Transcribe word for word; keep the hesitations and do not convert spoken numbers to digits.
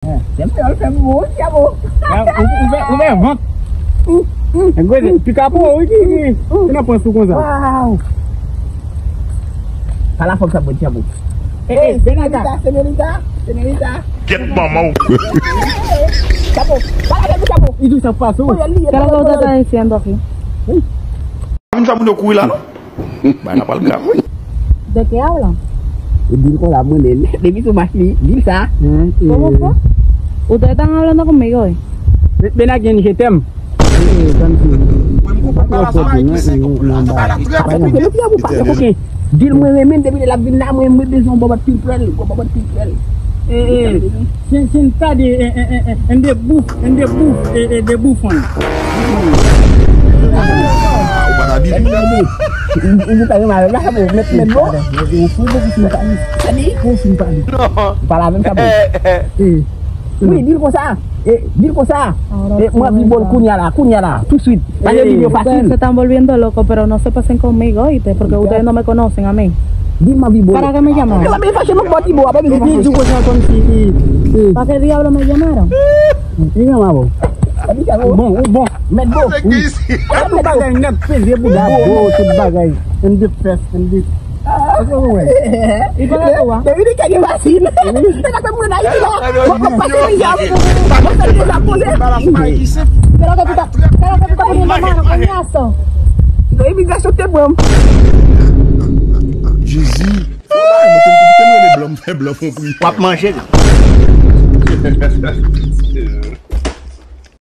Fè m fè, fè m bon, Diabo. Ouvè, ouvè vant. Gade, pikapo, wi, ki, ki, ki nan pran sou konsa. Waw. Pala fòk sa bon, Diabo. Eh, eh, senorita, senorita, senorita. Get mama. Chapo, pala de Chapo. Li di sa pase. Oye, li, ¿Qué es lo que usted está diciendo aquí? Vin sa moun yo kouri la, non? Bay la pral grav, wi. ¿De qué hablan? E di l konsa, mwen menm. Depi sou mach li, di l sa. Hein, ¿Cómo eh, fue? Ustedes están hablando conmigo, ¿eh? Ven, ven aquí, je t'aime. Eh, eh, comme si. Mwen, m konprann pa la sa, ki se konprann la, sa pa la trèt. Pase koken, mete Diabo, pase koken. Di l mwen renmen l depi lè l ap vin la, mwen, mwen bezwen yon bòbòt pil prèl, yon bòbòt pil prèl. Eh, eh. Sen, sen ta de, eh, eh, eh, eh, en de bouf, en de bouf, eh, eh, de bouf, hein. Ou pa ta bib. Ou, ou, ou pa gen mal la, sa bon, mèt, mèt bon. Ou fou, ou fou, ou fou, ou fou. Ou pa la menm sa bon. Eh. Wi, di l konsa. Eh, di l konsa. Eh, mwen anvi bo l kounya la, kounya la, tout suit. Pa gen videyo fasil. Ustedes se están volviendo locos, pero no se pasen conmigo, ¿oíste? Porque ustedes no me conocen a mí. Di m anvi bo l. ¿Para qué me llamaron? Yo pa bezwen fache non, bò Diabo, pa bezwen fache. Li di konsa kòmsi, eh, eh. ¿Para qué diablo me llamaron? Li gen mabo. Bon, ou bon. Mèt bon. Tout bagay nèt peze bouda. Bo, tout bagay. M de fès, m de Li pa la tou a. Depi li kè gen masin. Se pa fè mwen Ayiti la. Mwen pa fè deja. Mwen fè deja pole. Pero que tú estás, pero que tú estás poniendo mano, coñazo. Imigrasyon te pran m. Jezi. Fò bay mwen te, te, te mwen le blan, m fè blan fon pri. W ap manje l.